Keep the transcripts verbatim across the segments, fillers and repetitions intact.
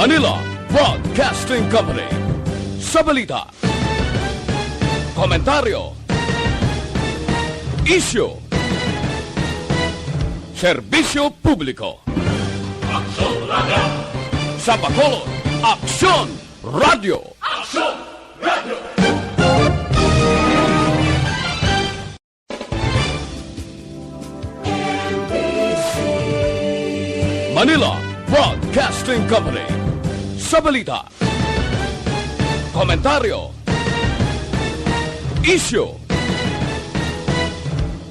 Manila Broadcasting Company. Sa balita, komentaryo, isyu, serbisyo publiko. Aksyon Radyo. Sa Bacolod, Aksyon Radyo. Aksyon Radyo. Manila Broadcasting Company. Sa balita, komentaryo, isyu,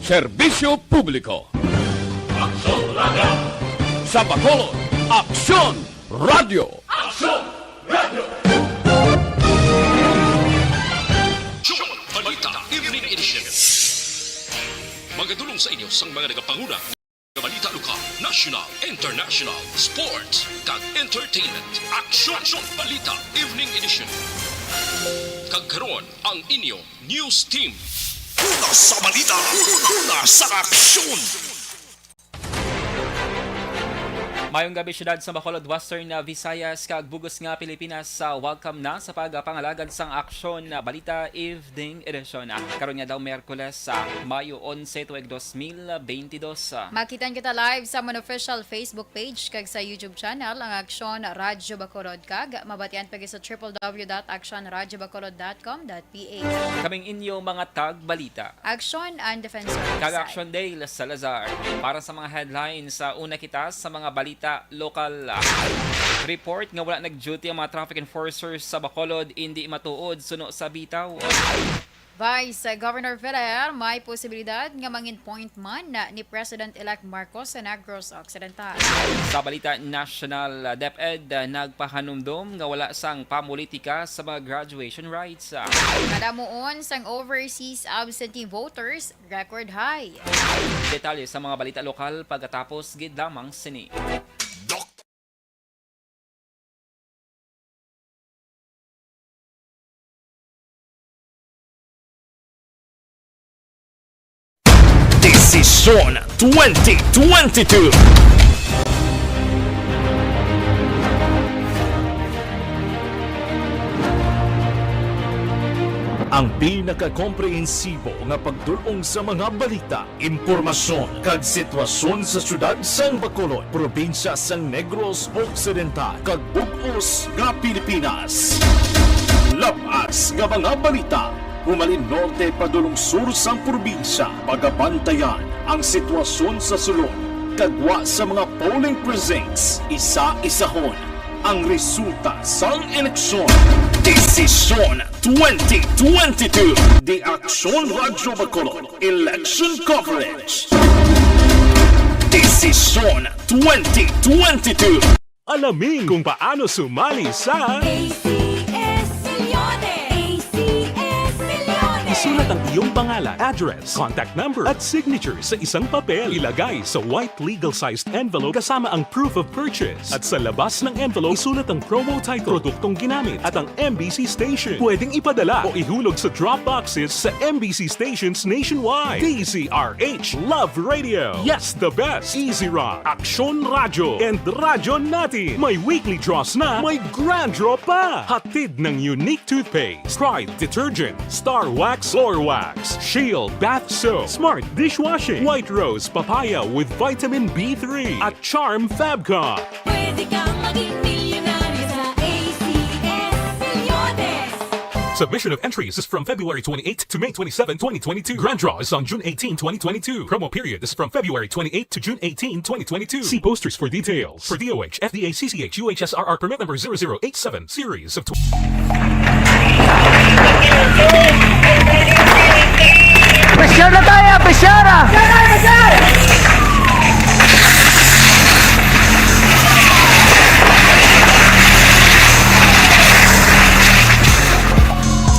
serbisyo publiko. Aksyon Radyo. Sa Bacolod, Aksyon Radyo. Aksyon Radyo. Balita Evening Edition. Magadulong sa inyo sang mga nagapanguna nga balita lokal, national, international, sports, kag entertainment. Aksyon! Aksyon! Balita Evening Edition. Kag karon, ang inyo news team. Una sa balita, una sa aksyon. Mayong gabi, siyudad sa Bacolod, Western, uh, Visayas, kag bug-os nga Pilipinas. Uh, welcome na sa pagpangalagad sang Aksyon, uh, Balita Evening Edition. Uh, karon nga daw, Miyerkules, uh, Mayo onse, tuig dos mil beintidos. Uh, Makitan kita live sa amon official Facebook page kag sa YouTube channel, ang Aksyon Radyo Bacolod, kag mabatian pa gid sa triple W dot aksyon radyo bacolod dot com dot P H. Kaming inyo mga tagbalita. Aksyon and Defensor Kag Side. Aksyon Dale Salazar. Para sa mga headlines, sa una kita sa mga balita lokal. Report nga wala nag-duty ang mga traffic enforcers sa Bacolod, indi matuod suno sa bitaw. Vice Governor Villar, may posibilidad nga mangin point man ni President-elect Marcos sa Negros Occidental. Sa balita national, DepEd, ah, nagpahanumdom nga wala sang pamulitika sa mga graduation rites. Kadamuon sang overseas absentee voters, record high. Detalye sa mga balita lokal pagkatapos gid lamang sini. Desisyon twenty twenty-two. Ang pinakakomprehensibo nga pagdul-ong sa mga balita, impormasyon, kag sitwasyon sa siyudad sang Bacolod, probinsya sang Negros Occidental, kag bug-os nga Pilipinas. Lab-as nga mga balita, humalin norte padulong sur sang probinsya, pagabantayan ang sitwasyon sa sulod, kag gwa sa mga polling precincts, isa-isahon ang resulta sang eleksyon. Desisyon twenty twenty-two. The Aksyon Radyo Bacolod Election Coverage. Desisyon twenty twenty-two. Alamin kung paano sumali sa A C S Millones. A C S Millones. Isulat ang iyong pangalan, address, contact number, at signature sa isang papel. Ilagay sa white legal-sized envelope kasama ang proof of purchase. At sa labas ng envelope, isulat ang promo title, produktong ginamit, at ang M B C station. Pwedeng ipadala o ihulog sa drop boxes sa M B C stations nationwide. D Z R H Love Radio. Yes, the best. Easy Rock, Aksyon Radyo, and Radyo Natin. May weekly draws na, may grand draw pa. Hatid ng Unique Toothpaste, Pride Detergent, Star Wax Floor Wax, Shield Bath Soap, Smart Dishwashing, White Rose Papaya with Vitamin B three, at Charm Fabcon. Pwede kang maging milyonaryo sa A C S Millones. Submission of entries is from February twenty-eighth to May twenty-seven, twenty twenty-two. Grand draw is on June eighteen, twenty twenty-two. Promo period is from February twenty-eighth to June eighteen, twenty twenty-two. See posters for details. For D O H, F D A, C C H, U H S R R permit number zero zero eight seven, series of tw- Pressure na tayo! Pressure na!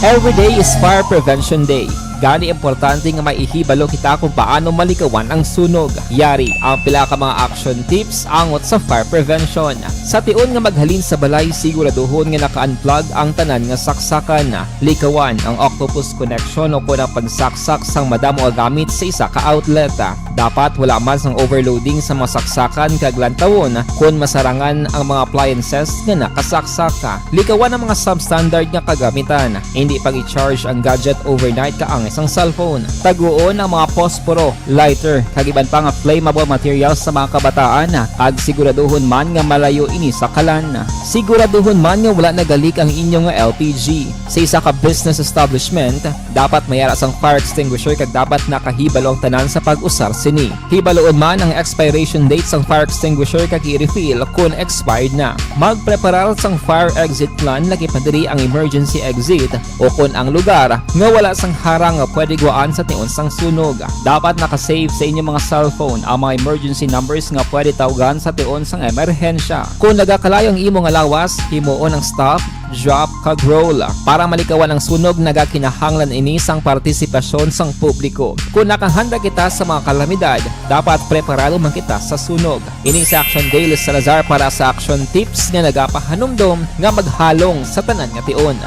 Every day is Fire Prevention Day. Gani, importante nga may ihibalo kita kung paano malikawan ang sunog. Yari ang pila ka mga action tips angot sa fire prevention. Sa tion nga maghalin sa balay, siguraduhon nga naka-unplug ang tanan nga saksakan. Likawan ang octopus connection o kon ang pagsaksak sang madamo nga gamit sa isa ka outlet. Dapat wala man sang overloading sa mga saksakan kag lantawon kon masarangan ang mga appliances nga nakasaksak. Likawan ang mga substandard nga kagamitan. Hindi pag-i-charge ang gadget overnight kaangay sang cellphone. Taguon ang mga posporo, lighter, kag iban pa nga flammable materials sa mga kabataan, kag siguraduhon man nga malayo ini sa kalan. Siguraduhon man nga wala nagalik ang inyo nga L P G. Sa isa ka business establishment, dapat may ara sang fire extinguisher kag dapat nakahibalo ang tanan sa pag-usar sini. Hibaloon man ang expiration date sang fire extinguisher kag i-refill kon expired na. Magpreparar sang fire exit plan, lagi pa diri ang emergency exit o kon ang lugar nga wala sang harang nga pwede gwaan sa tion sang sunog. Dapat naka-save sa inyong mga cellphone ang mga emergency numbers nga pwede tawgan sa tion sang emerhensya. Kon nagakalayo ang imo nga lawas, himuon ang stop, drop, kag roll. Para malikawan ang sunog, nagakinahanglan ini sang partisipasyon sang publiko. Kon nakahanda kita sa mga kalamidad, dapat preparado man kita sa sunog. Ini si Action Dale Salazar para sa Action Tips nga nagapahanumdom nga maghalong sa tanan nga tion.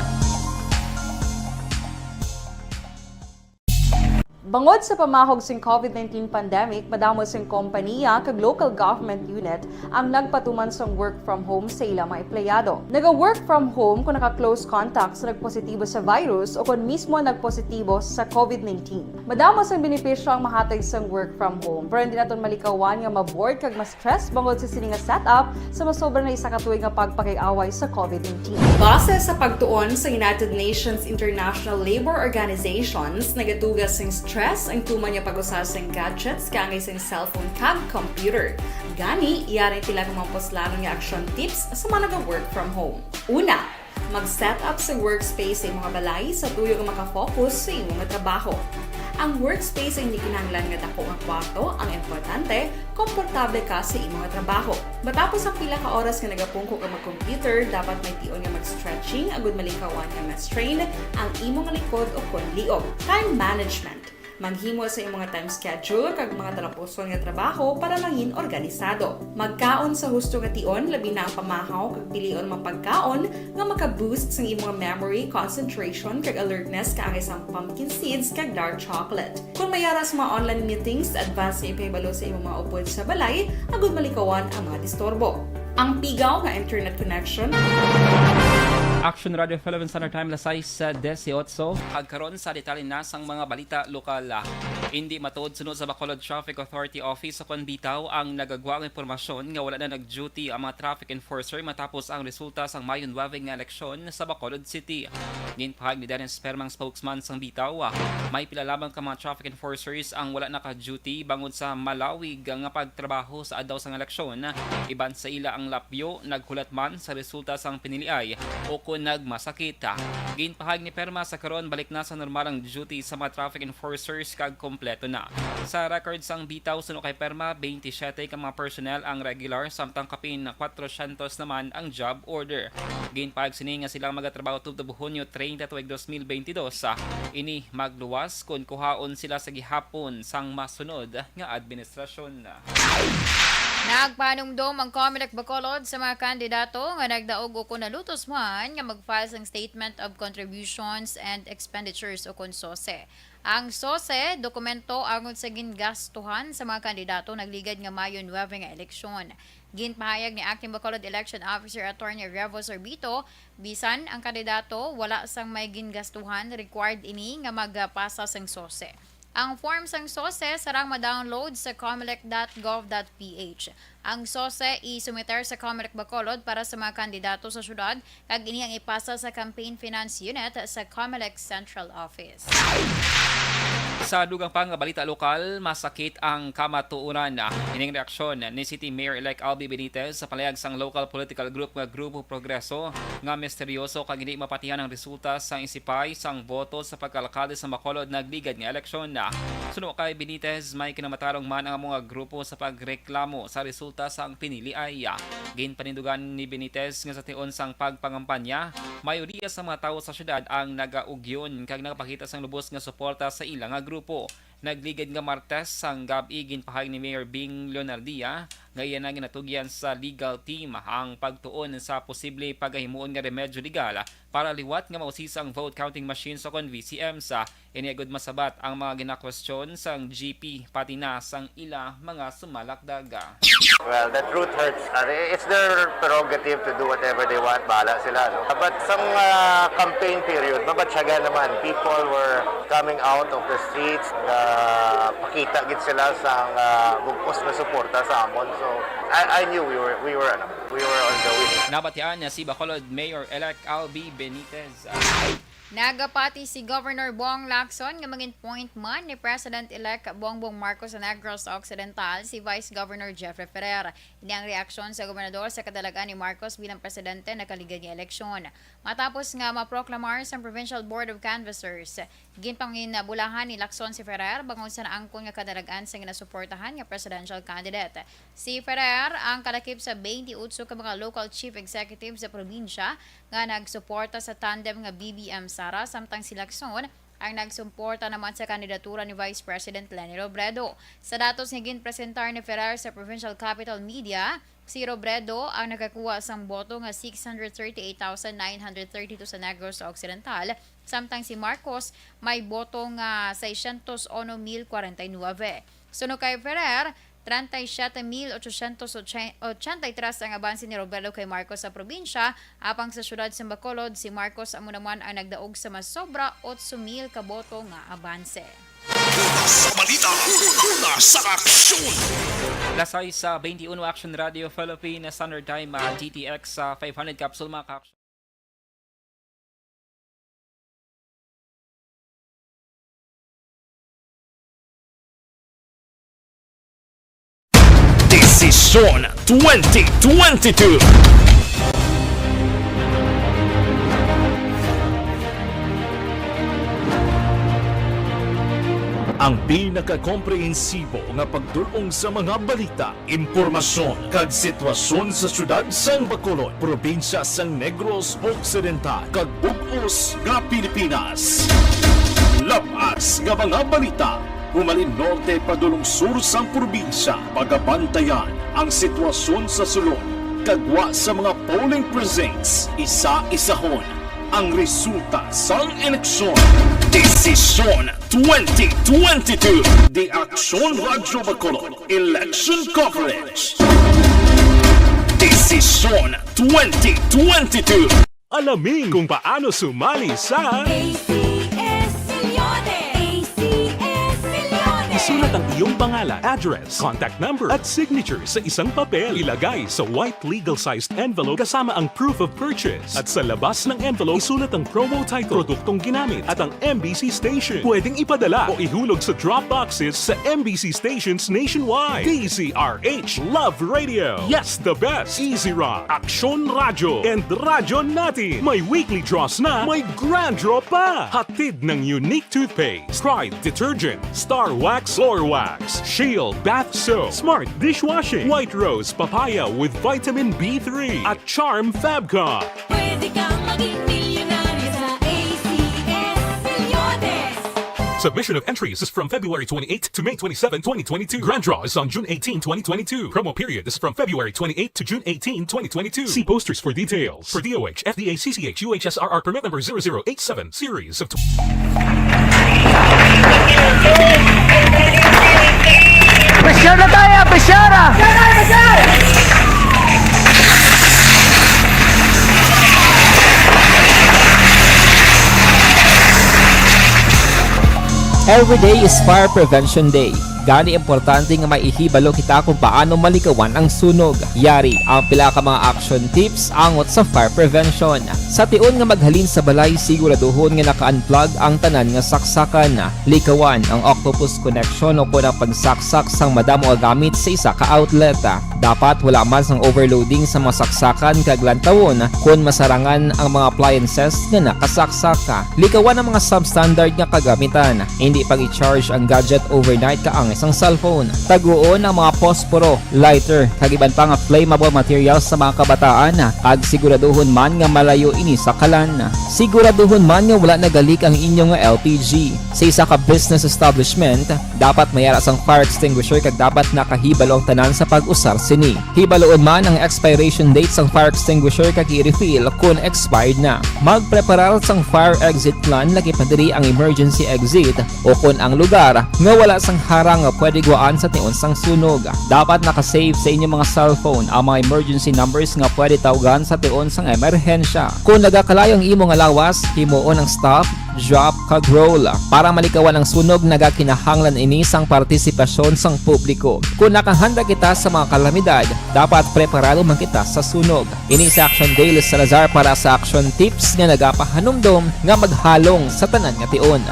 Bangod sa pamahog sing COVID nineteen pandemic, madamo sing kompaniya kag local government unit ang nagpatuman sang work from home sa ila mga empleyado. Naga-work from home kung naka-close contact sa nagpositibo sa virus o kon mismo nagpositibo sa COVID nineteen. Madamo sang benepisyo ang mahatag sang work from home, pero hindi naton malikawan nga ma-bored kag ma-stress bangod sa sini nga setup sa masobra na isa ka tuig nga pagpakig-away sa COVID nineteen. Base sa pagtuon sa United Nations International Labour Organizations, nagatuga sing stress ang tuman nga pag-usa sing gadgets kaangay sing cellphone kag computer. Gani, yari ang pila ka mga puslanon nga action tips sa mga naga-work from home. Una, mag-set up sa workspace sa imong balay sa tuyo nga maka-focus sa imong trabaho. Ang workspace ay hindi kinahanglan nga dako nga kwarto, ang importante, komportable ka sa imong trabaho. Matapos ang pila ka oras nga nagapungko ka mag-computer, dapat may tion nga mag-stretching agud malikawan nga ma-strain ang imong likod o kon liog. Time management. Maghimo sa imong time schedule kag mga talapuson nga trabaho para mangin organisado. Magkaon sa husto nga tion, labi na ang pamahaw kag pilion mga pagkaon nga maka-boost sang imong memory, concentration, kag alertness kaangay sang pumpkin seeds kag dark chocolate. Kung may ara sa mga online meetings, advance nga ipahibalo sa imong mga upod sa balay agud malikawan ang mga disturbo. Ang pigaw nga internet connection. Action Radio Philippines Standard Time, alas sais dieciocho. Kag karon sa detalye na sang mga balita lokal. Hindi matuod, suno sa Bacolod Traffic Authority Office sa Conbitao ang nagagwa nga impormasyon nga wala na nag-duty ang mga traffic enforcer matapos ang resulta sang Mayo nuebe nga eleksyon sa Bacolod City. Ginpahayag ni Dennis Perma, ang spokesman sang Bitaw, may pila lamang ka mga traffic enforcers ang wala naka-duty bangod sa malawig nga pagtrabaho sa adlaw sang eleksyon. Iban sa ila ang lapyo, naghulat man sa resulta sang piniliay, o kon nagmasakit. Ginpahayag ni Perma, sa karon balik na sa normal ang duty sa mga traffic enforcers kag kompleto na. Sa record sang Bitaw, suno kay Perma, twenty-seven ka mga personnel ang regular, samtang kapin kwatrocientos naman ang job order. Ginpahayag sini nga sila ang magatrabaho tubtob Hunyo treinta tuig dos mil bentidós. Ini magluwas kon kuhaon sila sa gihapon sang masunod nga administrasyon. Nagpahanumdom ang Comelec Bacolod sa mga kandidato nga nagdaog o kon nalutos man nga mag-file sang Statement of Contributions and Expenditures o kon SOSE. Ang SOSE, dokumento angot sa gingastuhan sa mga kandidato nagligad nga Mayo nuebe nga eleksyon. Ginpahayag ni Acting Bacolod Election Officer Attorney Revo Sorbito, bisan ang kandidato wala sang may gingastuhan, required ini nga magpasa sang SOSE. Ang form sang SOSE sarang ma-download sa comelec dot gov dot ph. Ang SOSE isumiter sa Comelec Bacolod para sa mga kandidato sa syudad, kag ini ang ipasa sa Campaign Finance Unit sa Comelec Central Office. Sa dugang pa nga balita lokal, masakit ang kamatuoran. Ining reaksyon ni City Mayor-elect Albi Benitez sa palayag sang local political group nga Grupo Progreso nga misteryoso kag hindi mapatihan ang resulta sang isipay sang boto sa pagkaalkalde sa Bacolod nagligad nga eleksyon. Suno kay Benitez, may kinamatarong man ang mga grupo sa pagreklamo sa resulta sang pinili ay. Ginpanindugan ni Benitez nga sa tion sang pagpangampanya, mayoriya sa mga tawo sa syudad ang nagaugyon kag nagapakita sang lubos nga suporta sa ila nga grupo. Nagligad nga Martes sang gab-i, ginpahayag ni Mayor Bing Leonardia nga iya na ginatugyan sa legal team ang pagtuon sa posible pagahimuon nga remedyo legal para liwat nga mausisa ang vote counting machines o kon V C Ms. Ini agud masabat ang mga ginakwestiyon sang G P pati na sang ila mga sumalakdag. Well, the truth hurts. Uh, it's their prerogative to do whatever they want. Bahala sila, no? But some uh, campaign period, mabatyagan naman. People were coming out of the streets. Uh, pakita gid sila sang uh, bug-os nga suporta sa amon. So, I, I knew we were, we were, ano, we were on the winning. Nabatian niya si Bacolod Mayor-elect Albee Benitez. Nagapati si Governor Bong Lacson nga mangin point man ni President-elect Bongbong Marcos sa Negros Occidental si Vice Governor Jeffrey Ferrer. Ini ang reaksyon sa gobernador sa kadalagan ni Marcos bilang presidente nakaligad nga eleksyon. Matapos nga maproklamar sa Provincial Board of Canvassers, ginpanginabulahan ni Lacson si Ferrer bangod sa naangkon nga kadalag-an sa ginasuportahan nga presidential candidate. Si Ferrer ang kalakip sa twenty-eight ka mga local chief executive sa probinsya nga nagsuporta sa tandem nga B B M Sara, samtang si Lacson ang nagsuporta naman sa kandidatura ni Vice President Leni Robredo. Sa datos nga ginpresentar ni Ferrer sa Provincial Capital Media, si Robredo ang nakakuha sang boto nga six hundred thirty-eight thousand nine hundred thirty-two sa Negros Occidental, samtang si Marcos may boto nga seiscientos uno mil cuarenta y nueve. Suno kay Ferrer, treinta y siete mil ochocientos ochenta y tres ang abanse ni Robredo kay Marcos sa probinsya, apang sa siyudad sa Bacolod, si Marcos amo naman ang nagdaog sa mas sobra otso mil ka boto nga abanse. Una sa balita, una sa aksyon. Lasay sa twenty-one Action Radio Philippines Standard Time, ah, D T X, ah, five hundred capsule, mga ka-action. Desisyon twenty twenty-two. Ang pinakakomprehensibo nga pagdul-ong sa mga balita, impormasyon, kag sitwasyon sa siyudad sang Bacolod, probinsya sang Negros Occidental, kag bug-os nga Pilipinas. Lab-as nga mga balita, humalin norte padulong sur sang probinsya, pagabantayan ang sitwasyon sa sulod, kag gwa sa mga polling precincts, isa-isahon ang resulta sang eleksyon. Desisyon twenty twenty-two, The Action Radyo Bacolod Election Coverage. Desisyon twenty twenty-two. Alamin kung paano sumali sa A C S Millones! A C S Millones! Isulat ang iyong pangalan, address, contact number, at signature sa isang papel. Ilagay sa white legal-sized envelope kasama ang proof of purchase. At sa labas ng envelope, isulat ang promo title, produktong ginamit, at ang M B C station. Pwedeng ipadala o ihulog sa drop boxes sa M B C stations nationwide. D Z R H, Love Radio. Yes, the best. Easy Rock, Action Radio, and Radyo Natin. May weekly draws na, may grand draw pa. Hatid ng Unique Toothpaste, Pride Detergent, Star Wax Floor Wax, Shield Bath Soap, Smart Dishwashing, White Rose Papaya with Vitamin B three, at Charm Fabcon. Pwede kang maging milyonaryo sa A C S Millones. Submission of entries is from February twenty-eighth to May twenty-seven, twenty twenty-two. Grand draw is on June eighteen, twenty twenty-two. Promo period is from February twenty-eighth to June eighteen, twenty twenty-two. See posters for details. For D O H, F D A, C C H, U H S R R permit number zero zero eight seven, series of tw- Pressure na tayo! Pressure! Every day is Fire Prevention Day. Gani, importante nga may ihibalo kita kung paano malikawan ang sunog. Yari ang pila ka mga action tips angot sa fire prevention. Sa tion nga maghalin sa balay, siguraduhon nga naka-unplug ang tanan nga saksakan. Likawan ang octopus connection o kon ang pagsaksak sang madamo nga gamit sa isa ka outlet. Dapat wala man sang overloading sa mga saksakan kag lantawon kon masarangan ang mga appliances nga nakasaksak. Likawan ang mga substandard nga kagamitan. Hindi pag-i-charge ang gadget overnight kaangay sang cellphone. Taguon ang mga posporo, lighter, kag iban pa nga flammable materials sa mga kabataan, kag siguraduhon man nga malayo ini sa kalan. Siguraduhon man nga wala nagalik ang inyo nga L P G. Sa isa ka business establishment, dapat may ara sang fire extinguisher kag dapat nakahibalo ang tanan sa pag-usar sini. Hibaluon man ang expiration date sang fire extinguisher kag i-refill kon expired na. Magpreparar sang fire exit plan, lakip na diri ang emergency exit o kon ang lugar nga wala sang harang nga pwede guwaan sa tion sang sunog. Dapat naka-save sa inyo mga cellphone ang mga emergency numbers nga pwede tawgan sa tion sang emerhensya. Kon nagakalayo ang imo nga lawas, himuon ang stop, drop, kag roll. Para malikawan ang sunog, nagakinahanglan ini sang partisipasyon sang publiko. Kon nakahanda kita sa mga kalamidad, dapat preparado man kita sa sunog. Ini si Action Dale Salazar para sa Action Tips nga nagapahanumdom nga maghalong sa tanan nga tion.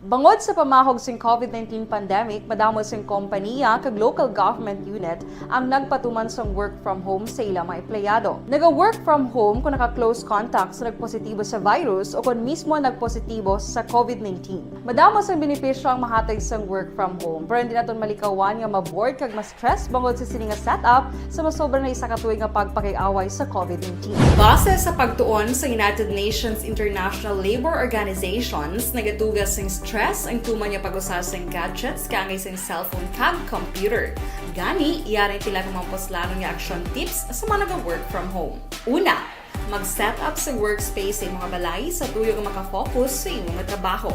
Bangod sa pamahog sing covid nineteen pandemic, madamo sing kompaniya kag local government unit ang nagpatuman sang work from home sa ila mga empleyado. Naga-work from home kung naka-close contact sa nagpositibo sa virus o kon mismo nagpositibo sa covid nineteen. Madamo sang benepisyo ang mahatag sang work from home, pero hindi naton malikawan nga ma-bored kag ma-stress bangod sa sini nga setup sa masobra na isa ka tuig nga pagpakig-away sa covid nineteen. Base sa pagtuon sa United Nations International Labour Organizations, nagatuga sing stress ang tuman nga pag-usa sing gadgets kaangay sing cellphone kag computer. Gani, yari pila ka mga puslanon nga action tips sa mga naga-work from home. Una, mag-set up sa workspace sa imong balay sa tuyo nga maka-focus sa imong trabaho.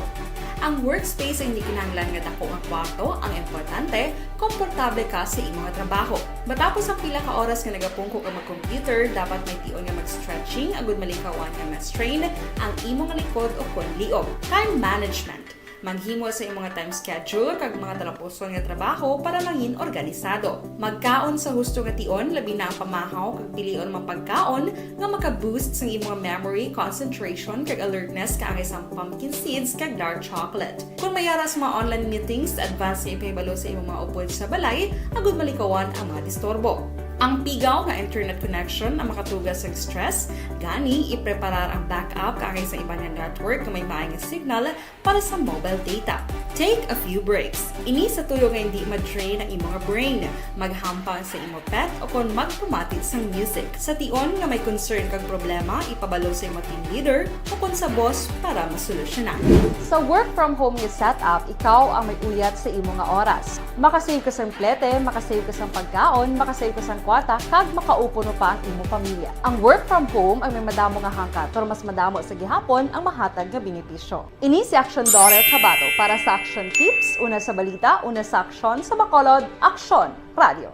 Ang workspace ay hindi kinahanglan nga dako nga kwarto, ang importante, komportable ka sa imong trabaho. Matapos ang pila ka oras nga nagapungko ka mag-computer, dapat may tion nga mag-stretching agud malikawan nga ma-strain ang imong likod o kon liog. Time management. Maghimo sa imong time schedule kag mga talapuson nga trabaho para mangin organisado. Magkaon sa husto nga tion, labi na ang pamahaw, kag pilion ang mga pagkaon nga maka-boost sang imong memory, concentration, kag alertness, kaangay sang pumpkin seeds kag dark chocolate. Kung may ara sa mga online meetings, advance nga ipahibalo sa imong mga upod sa balay agud malikawan ang mga disturbo. Ang pigaw nga internet connection ang makatuga sa stress, gani ipreparar ang backup kaangay sa iban nga network nga may maay nga signal para sa mobile data. Take a few breaks. Ini sa tuyo nga hindi ma-drain ang imong brain. Maghampang sa imo pet o kon magpamati sang music. Sa tion nga may concern kag problema, ipabalo sa imo team leader o kon sa boss para masolusyonan. Sa work from home nga setup, ikaw ang may uyat sa imo nga oras. Makasave ka sang plete, makasave ka sang pagkaon, makasave ka sang kwarta, kag makaupo no pa ang imo pamilya. Ang work from home ay may madamo nga hangkat, pero mas madamo sa gihapon ang mahatag nga benepisyo. Ini si Action Dorel Cabato para sa Action Tips, una sa balita, una sa aksyon, sa Bacolod, Aksyon Radio.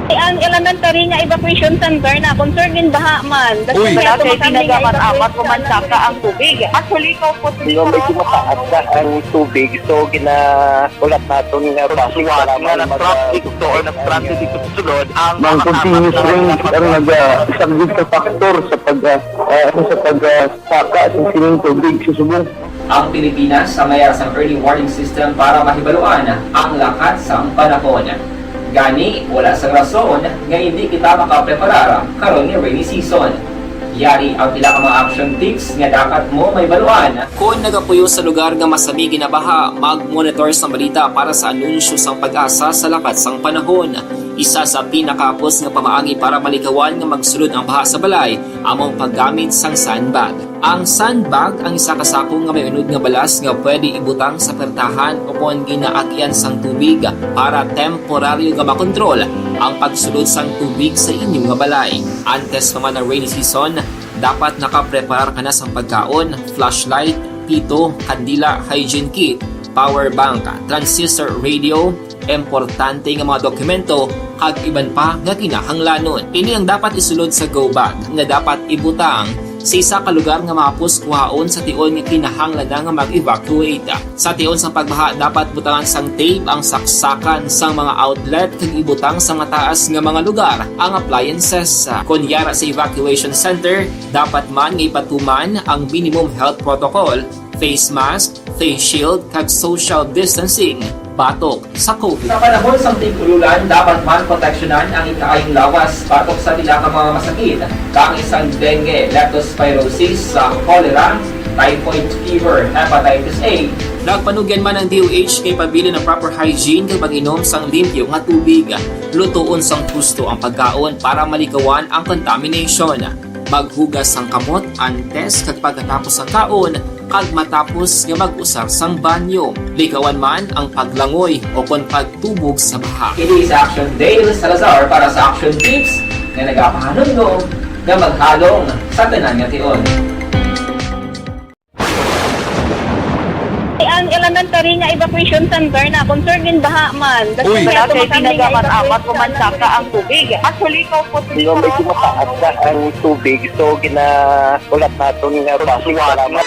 Ang elementary nga evacuation center na concern din baha man. Uy, wala kay tinaga man apat o man saka ang tubig. Actually, ko po medyo mataas na ang tubig, so ginaulat naton nga basi nga nag-traffic to or nag-transit dito sa sulod ang mga continuous rains ang nag-, ah, isang big factor sa pag, ah, ah, sa pag, ah, saka sa sining tubig sa subong. Ang Pilipinas ang may sang early warning system para mahibaluan ang lakat sang panahon. Gani, wala sang rason nga hindi kita makapreparar karon nga rainy season. Yari ang pila ka mga action tips nga dapat mo mahibaluan. Kon nagapuyo sa lugar nga masami ginabaha, mag-monitor sa balita para sa anunsyo sang PAGASA sa lakat sang panahon. Isa sa pinakahapos nga pamaagi para malikawan nga magsulod ang baha sa balay amo ang paggamit sang sandbag. Ang sandbag ang isa ka sako nga may unod nga balas nga pwede ibutang sa pertahan o kon ginaagian sang tubig para temporaryo nga makontrol ang pagsulod sang tubig sa inyo nga balay. Antes pa man ang rainy season, dapat nakapreparar ka na sang pagkaon, flashlight, pito, kandila, hygiene kit, power bank, transistor radio, importante nga mga dokumento, kag iban pa nga kinahanglanon. Ini ang dapat isulod sa go bag nga dapat ibutang sa isa ka lugar nga mahapos kuhaon sa tion nga kinahanglan na nga mag-evacuate. Sa tion sang pagbaha, dapat butangan sang tape ang saksakan sang mga outlet kag ibutang sa mataas nga mga lugar ang appliances. Kon yara sa evacuation center, dapat man nga ipatuman ang minimum health protocol, face mask, face shield, kag social distancing batok sa COVID. Sa panahon sang tig-ulan, dapat man proteksyonan ang ikaayong lawas batok sa pila ka mga masakit, kaangay sang dengue, leptospirosis, sa cholera, typhoid fever, hepatitis A. Nagpanugyan man ang D O H kay pabilin ang proper hygiene kag pag-inom sang limpyo nga tubig. Lutoon sang husto ang pagkaon para malikawan ang contamination. Maghugas sang kamot antes kag pagkatapos sang kaon, kag matapos nga mag-usar sang banyo. Likawan man ang paglangoy o kon pagtubog sa baha. Ini sa Action Dale Salazar para sa Action Tips nga nagapahanumdom nga maghalong sa tanan nga tion. Ang elementary nga evacuation center na concern din baha man. Uy. Wala kay tinaga man amat umansaka ang tubig. Actually, ko po. Medyo mataas na ang tubig, so gina-, ulat naton nga basig. Salamat.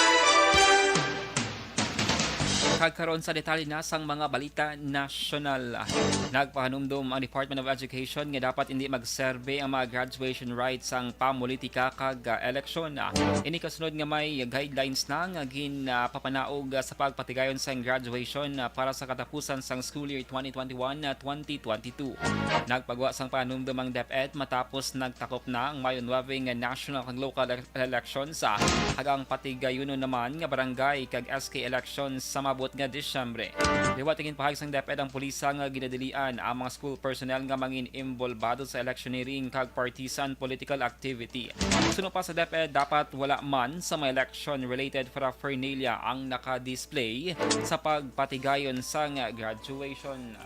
Kag karon sa detalye na sang mga balita nasyonal. Nagpahanumdom ang Department of Education nga dapat hindi magserbe ang mga graduation rites sang pamulitika kag, ah, eleksyon. Ah, ini kasunod nga may guidelines na nga ginpapanaog, ah, sa pagpatigayon sang graduation, ah, para sa katapusan sang school year twenty twenty-one, ah, twenty twenty-two. Nagpagwa sang panumdom ang DepEd matapos nagtakop na ang Mayo nuebe nga national kag local ele-, elections, ah, kag ang patigayunon naman nga barangay kag S K elections sa maabot nga Disyembre. Liwat ginpahayag sang DepEd ang pulisa nga ginadilian ang mga school personnel nga mangin-imbolbado sa electioneering kag partisan political activity. Suno pa sa DepEd, dapat wala man sa mga election-related paraphernalia ang naka-display sa pagpatigayon sang graduation.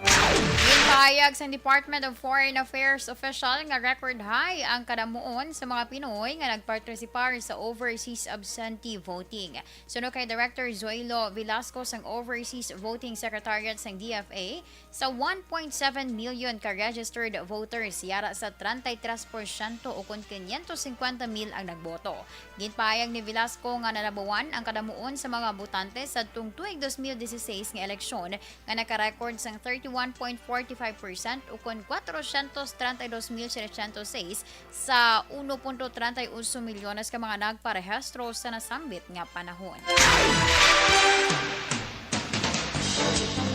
Ginpahayag sang Department of Foreign Affairs official nga record high ang kadamuon sa mga Pinoy nga nagpartisipar sa overseas absentee voting. Suno kay Director Zoilo Velasco sang Overseas Voting Secretariat sang D F A, sa one point seven million ka registered voters, yara sa treinta y tres porsyento o kon quinientos cincuenta mil ang nagboto. Ginpahayag ni Velasco nga nalabawan ang kadamuon sa mga botante sadtong tuig dos mil dieciséis nga eleksyon nga naka-record sang thirty-one point forty-five percent o kon cuatrocientos treinta y dos mil setecientos seis sa uno punto treinta y ocho milyones ka mga nagparehistro sa nasambit nga panahon.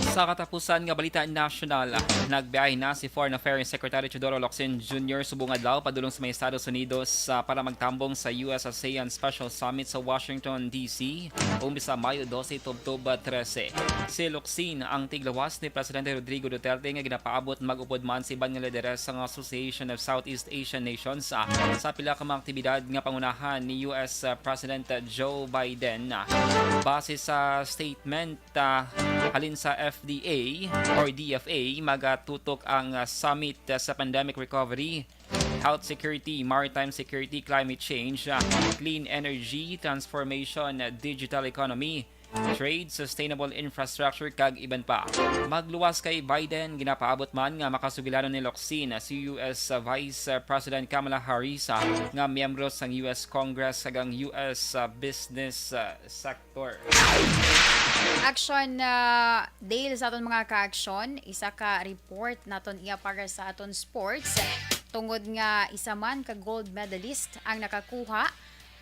Sa katapusan nga balita nasyonal, nagbiyahe na si Foreign Affairs Secretary Teodoro Locsin Junior subong adlaw padulong sa mga Estados Unidos, ah, para magtambong sa U S ASEAN Special Summit sa Washington, D C, umpisa Mayo dose tubtob trese. Si Locsin ang tiglawas ni Presidente Rodrigo Duterte nga ginapaabot mag-upod man sa iban nga lideres sang Association of Southeast Asian Nations, ah, sa pila ka mga aktibidad nga pangunahan ni U S President Joe Biden. Base sa statement, ah, halin sa F D A or D F A, magatutok ang, ah, summit, ah, sa pandemic recovery, health security, maritime security, climate change, ah, clean energy, transformation, ah, digital economy, trade, sustainable infrastructure, kag iban pa. Magluwas kay Biden, ginapaabot man nga makasugilanon ni Locsin si U S Vice President Kamala Harris, ah, nga miyembro sang U S Congress kag ang U S, ah, business, ah, sector. Action, ah, Dale, sa aton mga ka-action, isa ka report naton iya para sa aton sports. Tungod nga isa man ka gold medalist ang nakakuha,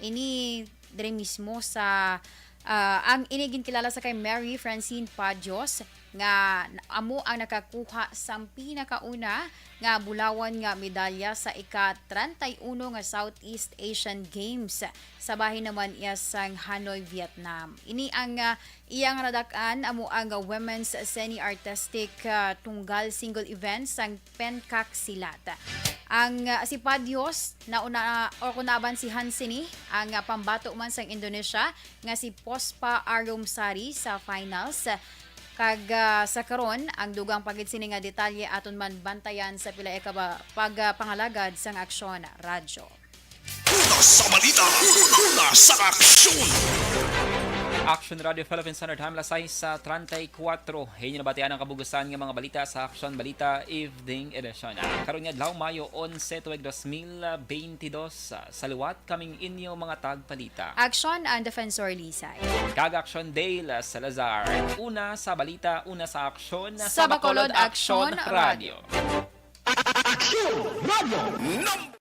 ini diri mismo sa, ah, ang ini ginkilala sa kay Mary Francine Padios nga amo ang nakakuha sang pinakauna nga bulawan nga medalya sa ika-treinta y uno nga Southeast Asian Games sa bahin naman iya sang Hanoi, Vietnam. Ini ang, ah, iyang nadak-an amo ang women's semi-artistic, ah, tunggal single event sang pencak silat. Ang, ah, si Padios, nauna, o kung naaban si Hansini, ang, ah, pambato man sang Indonesia nga si Pospa Arumsari sa finals. Kag, ah, sa karon, ang dugang pa gid sini nga detalye aton man bantayan sa pila ka ba-, pag, ah, pangalagad sang Aksyon Radyo. Una sa balita, una sa aksyon. Action Radio Philippines Standard Time, alas sais sa treinta y cuatro. Inyo nabatian ang kabugusan nga mga balita sa Action Balita Evening Edition. Ah, karon nga adlaw, Mayo onse, tuig dos mil beintidos, ah, sa liwat kaming inyo mga tagbalita. Action, ang Defensor Lisay. Kag Action, Dale Salazar. Una sa balita, una sa aksyon, Sa Bacolod, Action Radio. Action Radio number